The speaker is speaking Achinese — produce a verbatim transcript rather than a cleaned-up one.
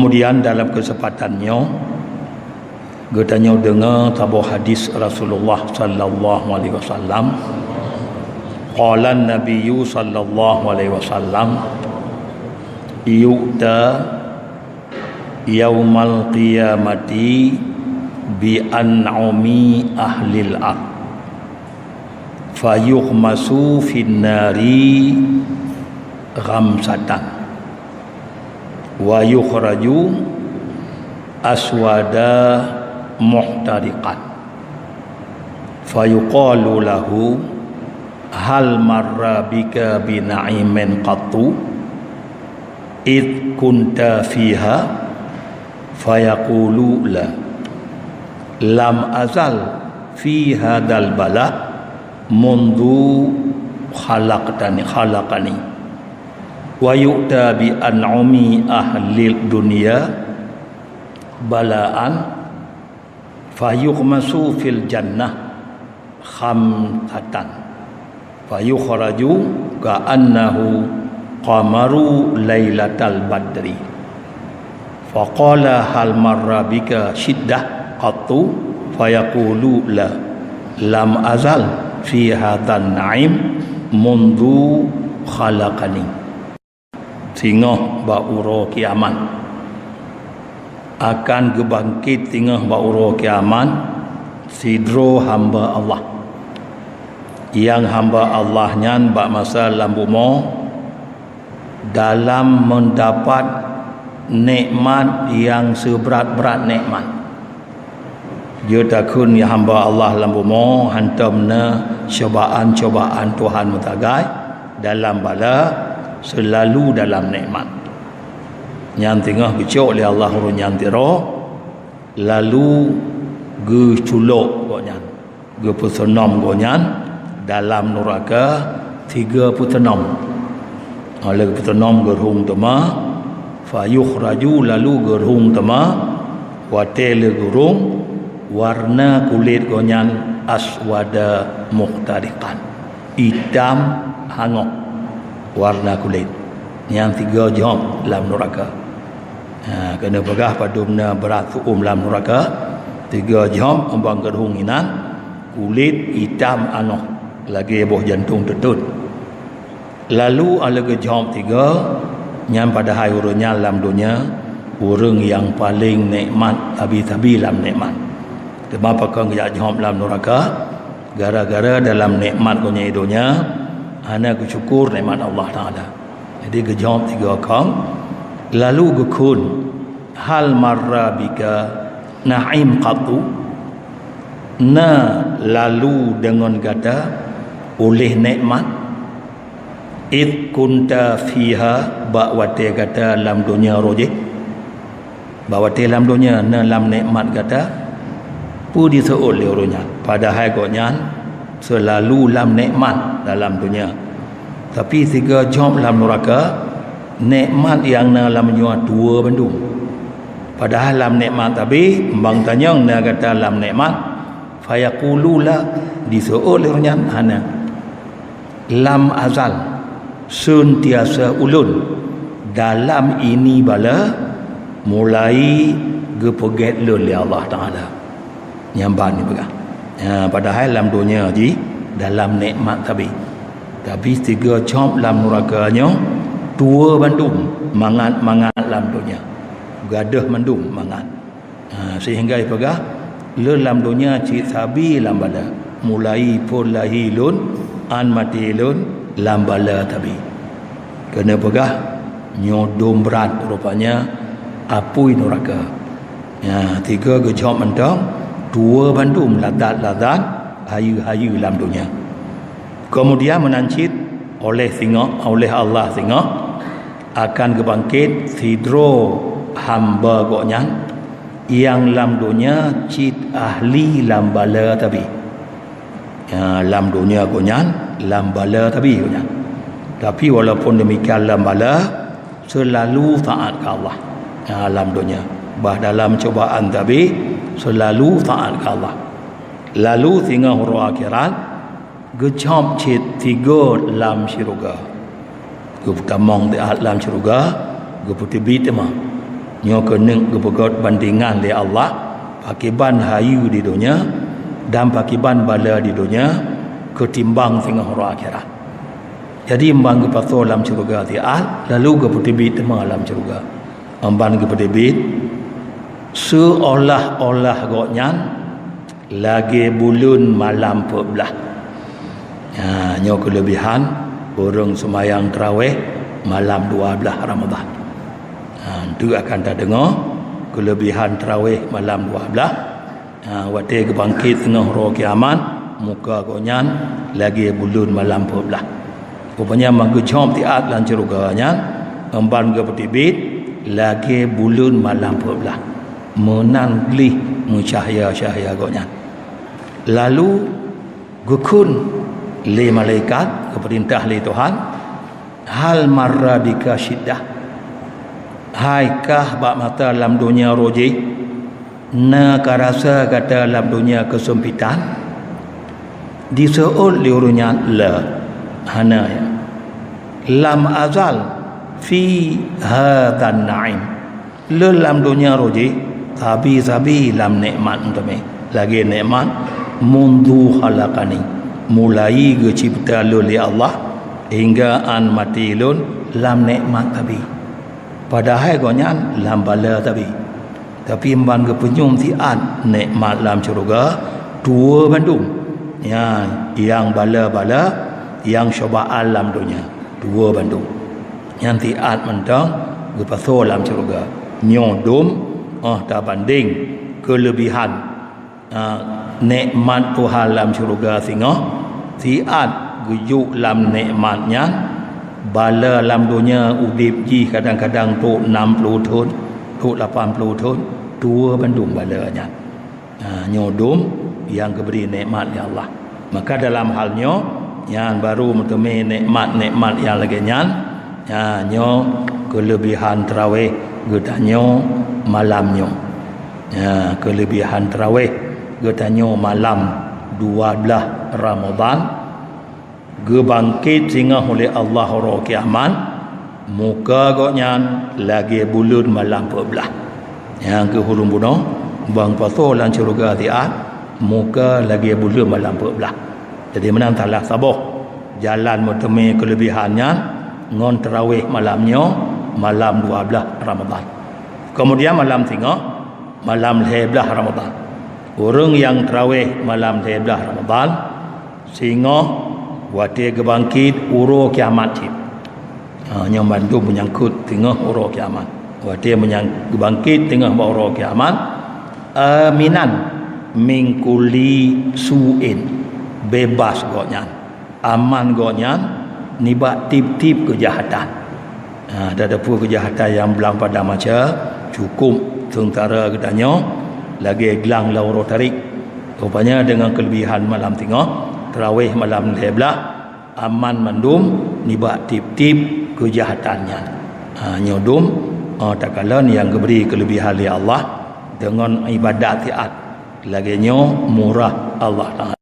Kemudian dalam kesempatan nyoe, geutanyoe deungoe saboh hadis Rasulullah sallallahu alaihi wasallam. Qala Nabiyyu sallallahu alaihi wasallam, "Yu'ta yaumal qiyamati bi an'umi ahlil ard, fayughmasu fin nari ghamsatan, wa yukhraju aswada muhtariqan, fayuqalu lahu, 'Hal marra bika bi na'imin qattu id kunta fiha?' Fayaqulu, 'La, lam azal fi hadzal bala' mundzu khalaqtani, khalaqani.' Wa yu'ta bi an'umi ahlid dunya bala'an, fayughmasu fil jannah khamsatan, fayukhraju ka'annahu qamaru lailatal badri. Faqala, 'Hal marra bika syiddah qattu?' Fayaqulu, 'La, lam azal fi hadzan na'im mundzu khalaqani.'" Singoh bak uroe kiamat. Akan geubangket singoh bak uroe kiamat sidroe hamba Allah. Nyang hamba Allah nyan bak masa lam bumoe dalam meudapat nikmat nyang seubrat-brat nikmat. Jeuet takheun, ya hamba Allah lam bumoe hantom na cobaan-cobaan Tuhan meusagai dalam bala, seulalu dalam nikmat. Nyan teungoh geucok lé Allah ureuëng nyan sidroe, lalu geuculok gobnyan, geupeuseunom gobnyan dalam nuraka sigoe peuseunom. Óh lheueh geupeuseunom geurhung teuma, fayukhraju, lalu geurhung teuma, watée lé geurhung, warna kulét gobnyan aswada muhtariqan, itam hangoh warna kulét. Nyan sigoe jaweueb lam nuraka. Ha, keuneuk peugah padum na brat su'um lam nuraka, sigoe jaweueb ubang geurhung inan, kulét itam hangoh lagée boh jantong teutot. Lalu óh lheueh geujaweueb sigoe, nyan padahai ureuëng nyan lam donya ureuëng nyang paleng nikmat sabe-sabe lam nikmat. Teuma pakon geujak jaweueb lam nuraka? Gara-gara dalam nikmat gobnyan donya hana geusyukur nikmat Allah Taala. Jadi geujaweueb sigoe kong, lalu geukheun, "Hal marra bika na'im qattu?" Na lalu deungon gata uléh nikmat, "id kunta fiha," bak watée gata lam donya roh jih? Bak watée lam donya na lam nikmat gata? Peue diseuôt lé ureuëng nyan? Padahai gobnyan seulalu lam nikmat dalam donya. Tapi sigoe jaweueb lam nuraka, nikmat nyang na lam nyoe tuwoe bandum. Padahai lam nikmat sabe, bang tanyong na gata lam nikmat, fayaqulu la, diseuôt lé ureuëng nyan, hana. Lam azal, seuntiasa ulôn dalam ini bala, mulai geupeugét lôn lé Allah Taala. Nyan ban jipeugah. Ya, padahai lam donya jih dalam nikmat sabe. Tapi sigoe cop lam nuraka nyoe tuwoe bandum mangat-mangat lam donya. Gadôh mandum mangat. Ha, sehingga jipeugah, "Lôn lam donya cit sabe lam bala, mulai phon lahé lôn, án maté lôn lam bala sabe." Keuneuk peugah, nyoe dum brat rupanya apui nuraka. Ya, sigoe geujaweueb mantong, tuwoe bandum lazat-lazat hayeue-hayeue lam donya. Keumudian meunan cit, óh lheueh singoh, óh lheueh Allah singoh, akan geubangkét sidroe hamba gobnyan nyang lam donya cit ahli lam bala sabe. Ya, lam donya gobnyan lam bala sabe gobnyan. Tapi walaupun demikian lam bala, seulalu taát keu Allah. Ya, lam donya, bah dalam cobaan sabe, seulalu taát keu Allah. Lalu singoh uroe akhirat, geucop cit sigoe lam syeuruga. Geupeutamong siat lam syeuruga, geupeuteubiet teuma. Nyoe keuneuk geupeugét bandingan lé Allah, pakriban hayeue di donya dan pakriban bala di donya keutimbang singoh uroe akhirat. Jadi, ban geupasoe lam syeuruga siat, lalu geupeuteubiet teuma lam syeuruga. Ban geupeuteubiet, seuolah-olah gobnyan lagée buleuen malam peuet blaih. Ha, nyoe keuleubihan ureuëng seumayang tarawéh malam dua blaih Ramadhan. Ha, enteuk akan tadeungoe keuleubihan tarawéh malam dua blaih. Ha, watée geubangkét singoh uroe kiamat, muka gobnyan lagée buleuen malam peuet blaih. Rupanya, ban geujok siat lam syeuruga nyan, ban geupeuteubiet lagée buleuen malam peuet blaih. Meunan gleh meucahya-cahya gobnyan. Lalu geukheun lé malaikat, geupeurintah lé Tuhan, "Hal marra bika syiddah?" Hai kah bak mata lam donya roh jih, na ka rasa gata lam donya keuseumpétan? Diseuôt lé ureuëng nyan, "La, hana, ya. Lam azal fi hadzan na'im." Le lam donya roh jih, sabe-sabe lam nikmat meuteumé. Lagée nikmat, "Mundzu khalaqani", mulai geucebta lôn lé Allah, hingga an maté lôn lam nikmat sabe. Padahai gobnyan lam bala sabe. Tapi ban geupeunyum siat nikmat lam syeuruga, tuwoe bandum. Nyan, nyang bala-bala, nyang cobaan lam donya, tuwoe bandum. Nyan siat mantong geupasoe lam syeuruga. Nyoe dum, óh tabandeng keuleubihan, a, nikmat Tuhan lam syeuruga singoh, siat geujok lam nikmat nyan, bala lam donya udeb jih kadang-kadang trok nam ploh thon, trok lapan ploh thon, tuwoe bandum bala nyan. Ha, nyoe dum nyang geubri nikmat lé Allah. Maka dalam hal nyoe, nyan baru meuteumé nikmat-nikmat nyang lagée nyan. Ha, nyoe keuleubihan tarawéh geutanyoe malam nyoe. Ha, keuleubihan tarawéh geutanyoe malam dua blaih Ramadhan. Geubangkét singoh ulée Allah uroe kiamat, muka gobnyan lagée buleuen malam peuet blaih. Nyang keuh ulôn bunoe, ban pasoe lam syeuruga siat, muka lagée buleuen malam peuet blaih. Jadi, meunan salah saboh jalan meuteumé keuleubihan nyan ngon tarawéh malam nyoe, malam dua blaih Ramadhan. Keumudian malam singoh, malam lhée blaih Ramadhan. Ureuëng nyang tarawéh malam lhée blaih Ramadhan, singoh watée geubangkét uroe kiamat cit. Ha, nyoe mandum meunyangkot singoh uroe kiamat. Watée meunyang-, geubangkét singoh bak uroe kiamat, aminan min kulli su'in, beubaih gobnyan, aman gobnyan nibak tieb-tieb keujahatan. Ha, tateupeue keujahatan nyang blang padang mahsyar, cukôp seungsara geutanyoe lagée glang lam uroe tarék. Rupanya deungon keuleubihan malam singoh, tarawéh malam lhée blaih, aman mandum nibak tieb-tieb keujahatan nyan. Ha, nyoe dum, ha, takalon nyang geubri keuleubihan lé Allah deungon iébadat siat. Lagée nyoe murah Allah Taala.